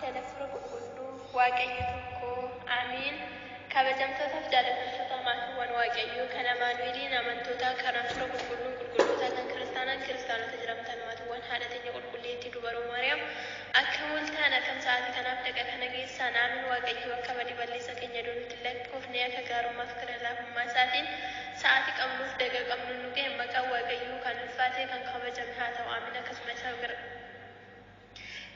Kan Hafuura Qulqulluu, Waaqayyo tokko. Ameen. Kabajamtootaaf jaalatamtoota maatiiwwan Waaqayyoo kan Amaanu'eliin amantootaa, kan Hafuura Qulqulluun qulqullootaa, kan Kiristaanaan kiristaanota jedhamtan, maatiiwwan haadha teenya qulqulleettii dubaroo Maariyaam, akkam ooltaan? Akkam sa'aatii kanaaf daqa kana geessaan? Amiin. Waaqayyo akka badii balleessa keenya dunutti lakkoofne, akka gaarummaaf gara laafummaa isaatiin sa'aatii qabnuuf daga qabnu nu ga'e, maqaan Waaqayyoo kan ulfaatee kan kabajame haa ta'u. Amiin. Akkasuma isa bira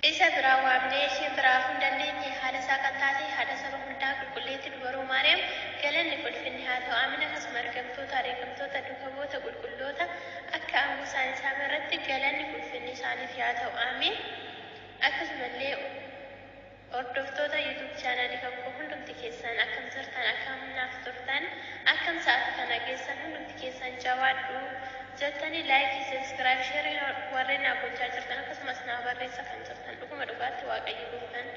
Isa biraa waamnee ishee biraa hafuu hin dandeenye, haadha isaa kan taate, haadha saba hundaa, qulqulleettii dubaroo Maariyaam galanni fi ulfinni haa ta'u. Amiin. Akkasuma ergamtoota, areegamtoota, duuka bu'oota, qulqulloota akka aangoo isaanii samii irratti galanni fi ulfinni isaaniif haa ta'u. Amiin. Akkasumallee hordoftoota YouTube channel kan koo hundumti keessan akkam jirtan, akkam naaf turtan, akkam sa'aatii kana geessan? Hundumti keessan jabaadhu jettanii like, subscribe, share warreen naa gochaa jirtan, akkasumas naa barreessa kan jirtan, dhuguma dhugaatti Waaqayyo gooftaan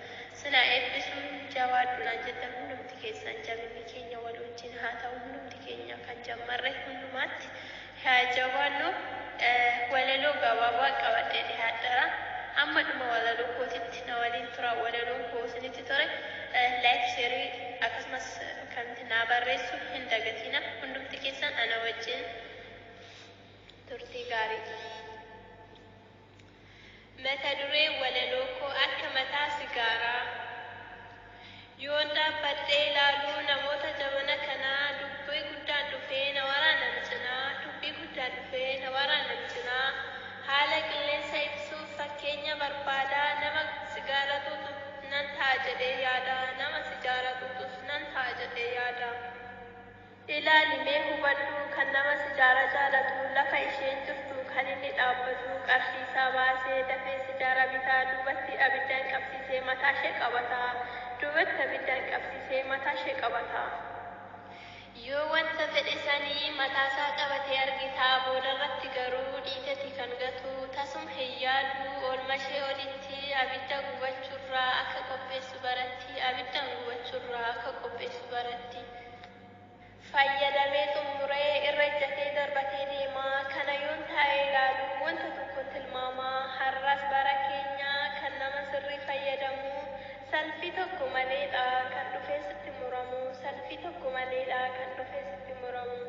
sinaa eebbisu. Jabaadhu naan jettan hundumti keessan, jabinni keenya wal wajjin haa ta'u. Hundumti keenya kan jammarre hundumaatti haa jabaannu. Walaloo gabaabaa qabadhee dhiyaadheera. Hamma dhuma walaloo kootitti na waliin tura. Walaloon koo isinitti tole like, share, akkasumas kan naa barreessu hin dagatina. Hundumti keessan ana wajjin turtii gaarii. Mata duree walaloo koo: Akka mataa sigaaraa. Yoon dhaabbadhee ilaaluu namoota jabana kanaa, dubbii guddaan dhufee na waraanan cinaa, dubbii guddaan dhufee na waraanan cinaa. Haala qilleensa ibsuuf fakkeenya barbaadaa, nama sigaara xuuxu nan ta'a jedhee yaada, nama sigaara xuuxus nan ta'a jedhee yaada. Ilaali mee hubadhu, kan nama sijaara jaalatu, lafa isheen jirtu kan inni dhaabbatu, qarshii isaa baasee dafee sijaara bitaa, duubatti abiddaan qabsiisee mataa ishee qabata, duubatti abiddaan qabsiisee mataa ishee qabata. Yoo wanta fedhe sanii mataasaa qabatee argita, boodarratti garuu dhiiteti kan gatu, tasuma hin yaadu oolmashee olitti, abidda gubachuurraa akka qopheessu baratti, abiddaan gubachuurraa akka qopheessu baratti. Fayyadamee xumuree irra ejjatee darbatee deema. Kana yoon taa'ee ilaalu wanta tokkon tilmaama. Har'as bara keenya kan nama sirrii fayyadamu salfii tokko maleedha kan dhufee sitti muramu, salfii tokko maleedha kan dhufee sitti muramu.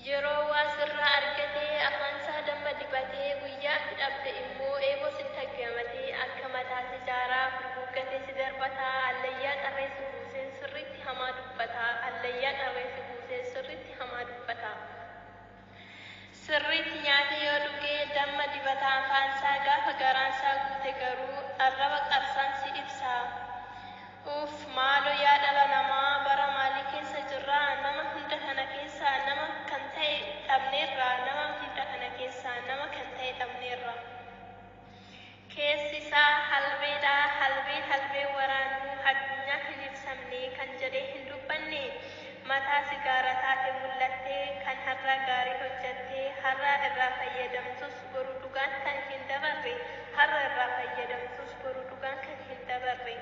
Yeroo waa sirraa argate afaansaa damma dibatee, guyyaa ati dhabde immoo eeboo sitti aggamatee akka mataa sijaaraa furguggatee si darbata, allayyaa qarree si buusee sirriitti hamaa dubbata, allayyaa qarree si buusee sirriitti hamaa dubbata. Sirriitti nyaatee yoo dhuge damma dibata afaansaa, gaafa garaansaa guute garuu arraba qarsaan si ibsa. Uuff maaloo yaa dhala namaa, bara maalii keessa jirra? Nama hunda kana keessaa nama kan ta'e dhabneerra, nama hunda kana keessaa nama kan ta'e dhabneerra. Keessi isaa halbeedha, halbee halbeen waraanu, addunyaa hin ibsamne kan jedhee hin dubbanne, mataa sigaara taate mul'atte, kan har'a gaarii hojjatte har'a irraa fayyadamtus boru dhugaan kan hin dabarre, har'a irraa fayyadamtus boru dhugaan kan hin dabarre.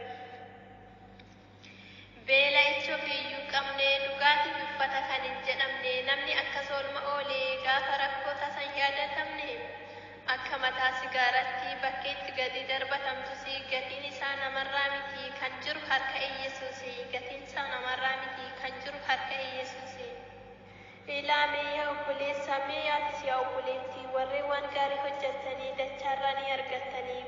Beela ichi ofiiyyuu qabne, dhugaatiif uffata kan hin jedhamne, namni akkas oolma oole gaafa rakkoo tasa hin yaadatamne, akka mataa sigaaratti bakkeetti gadi darbatamtusi, gatiin isaa namarraa miti kan jiru harka Iyyesuusi, gatiin isaa namarraa miti kan jiru harka Iyyesuusi. Ilaa mee yaa obboleessaa, mee atis yaa obboleettii, warreen waan gaarii hojjattanii dachaarraa ni argattanii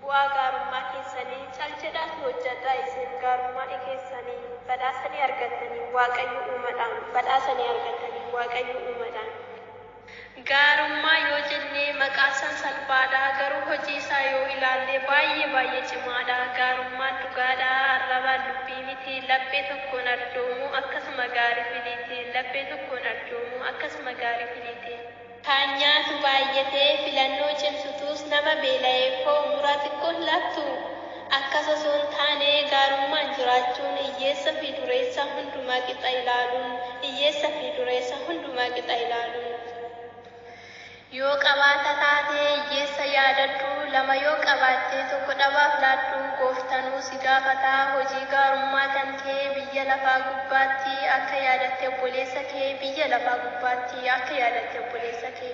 bu'aa gaarummaa keessanii. Cal jedhaatii hojjadhaa isin gaarummaa keessanii, badhaasa ni argattanii Waaqayyo uumadhaan, badhaasa ni argattanii Waaqayyo uumadhaan. Gaarummaa yoo jenne maqaasaan salphaadha, garuu hojii isaa yoo ilaalle baay'ee baay'ee cimaadha. Gaarummaan dhugaadha, arrabaan dubbii miti, laphee tokkoon arjoomuu akkasuma gaarii filiiti, laphee tokkoon arjoomuu akkasuma gaarii filiiti. Kan nyaatu baay'atee filannoo cimsutus nama beela'eef hoo muraa xiqqoo hin laattu? Akkas osoo hin taane gaarummaan jiraachuun hiyyeessa fi dureessa hundumaa qixa ilaaluun, hiyyeessa fi dureessa hundumaa qixa ilaaluun. Yoo qabaata taate hiyyeessa yaadadhu, lama yoo qabaatte tokko dhabaaf laadhu, gooftanuu si gaafata hojii gaarummaa kan kee biyya lafaa gubbaatti akka yaadatte obboleessa kee, biyya lafaa gubbaatti akka yaadatte obboleessa kee.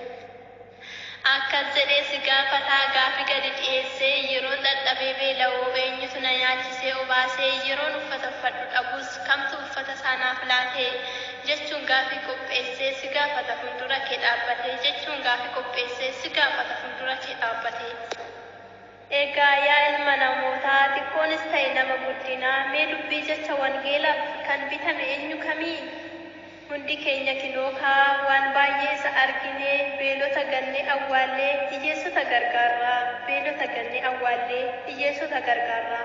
Akkas jedhee si gaafata gaafi gadi dhiyeessee, yeroon dhabee beela'u eenyutu na nyaachisee obaasee? Yeroon uffata uffadhu dhabus kamtu uffata isaa naaf laate? Jechuun gaafii qopheessee si gaafata fuuldura kee dhaabbatee, jechuun gaafii qopheessee si gaafata fuuldura kee dhaabbatee. Egaa yaa ilma namootaa, xiqqoonis ta'e nama guddinaa, mee dubbii jecha wangeelaaf kan bitame eenyu kamii? Hundi keenya kinookaa waan baay'ee isa arginee, beelota gannee awwaallee hiyyeessota gargaarraa, beelota gannee awwaallee hiyyeessota gargaarraa.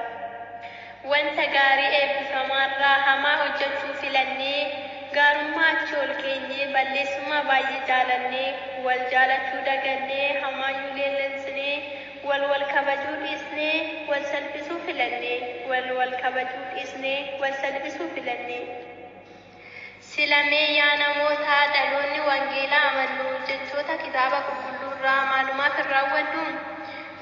Wanta gaarii eebbifamaarraa hamaa hojjechuu filannee, gaarummaa achi ol keenyee balleessummaa baay'ee jaalannee, wal jaalachuu dagannee hamaayyuu leellensinee, wal wal kabajuu dhiisnee wal salphisuu filannee, wal wal kabajuu dhiisnee wal salphisuu filannee. Silamee yaa namootaa, dhaloonni wangeelaa amannu jechoota kitaaba qulqulluurraa maalumaaf hin raawwannu?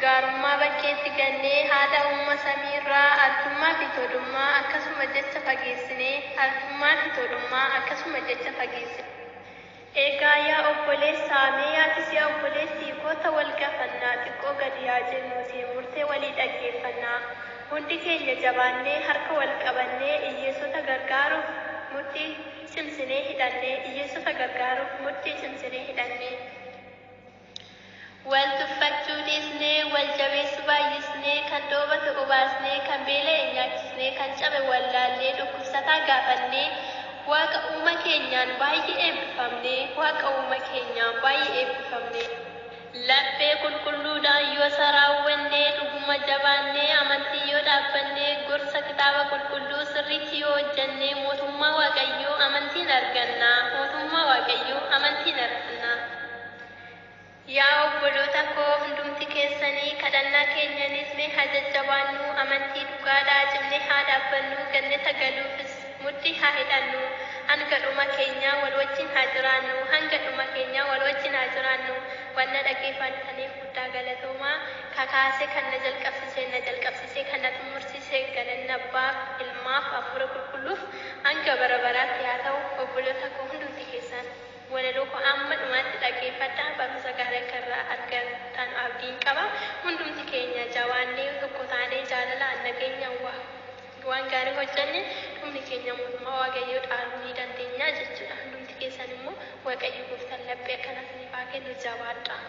Gaarummaa bakkeetti gannee haadha uuma samiirraa arjummaa fi tolummaa akkasuma jecha fageessinee, arjummaa fi tolummaa akkasuma jecha fageessine. Egaa yaa obboleessaa, mee yaatis yaa obboleettii, koota wal gaafannaa, xiqqoo gadi yaa jennuuti murtee walii dhaggeeffannaa. Hundi keenya jabaannee harka wal qabannee hiyyeessota gargaaruuf mudhii cimsinee hidhannee, hiyyeessota gargaaruuf mudhii cimsinee hidhannee. Wal tuffachuu dhiisnee wal jabeessuu baay'isnee, kan dhoobate obaasnee, kan beela'e nyaachisnee, kan cabe wallaallee dhukkubsataa gaafannee, Waaqa uuma keenyaan baay'ee eebbifamnee, Waaqa uuma keenyaan baay'ee eebbifamnee. Laphee qulqulluudhaan yoo isa raawwannee, dhuguma jabaannee amantii yoo dhaabbannee, gorsa kitaaba qulqulluu sirriitti yoo hojjennee, mootummaa Waaqayyoo amantiin arganna, mootummaa Waaqayyoo amantiin arganna. Yaa obboloota koo hundumti keessanii kadhannaa keenyanis mee haa jajjabaannu, amantii dhugaadhaa cimnee haa dhaabbannu, gannata galuufis mudhii haa hidhannu, hanga dhuma keenyaa wal wajjin haa jiraannu, hanga dhuma keenyaa wal wajjin haa jiraannu. Wanna dhaggeeffattaniif guddaa galatoomaa. Kakaasee kan na jalqabsiisee, na jalqabsiisee kan na xumursiise galanni Abbaaf, Ilmaaf, Hafuura Qulqulluuf hanga bara baraatti haa ta'u. Obboloota koo hundumti keessan walaloo koo amma dhumaatti dhaggeeffadhaa, barumsa gaarii akka irraa argattan abdiin qaba. Hundumti keenya jabaannee tokko taanee jaalalaan nageenyaan waan gaarii hojjenne dhumni keenya mootummaa Waaqayyoo dhaaluu ni dandeenya jechuudha. Hundumti keessan immoo Waaqayyo gooftaan laphee akkana isiniif haa kennu, jabaadhaa.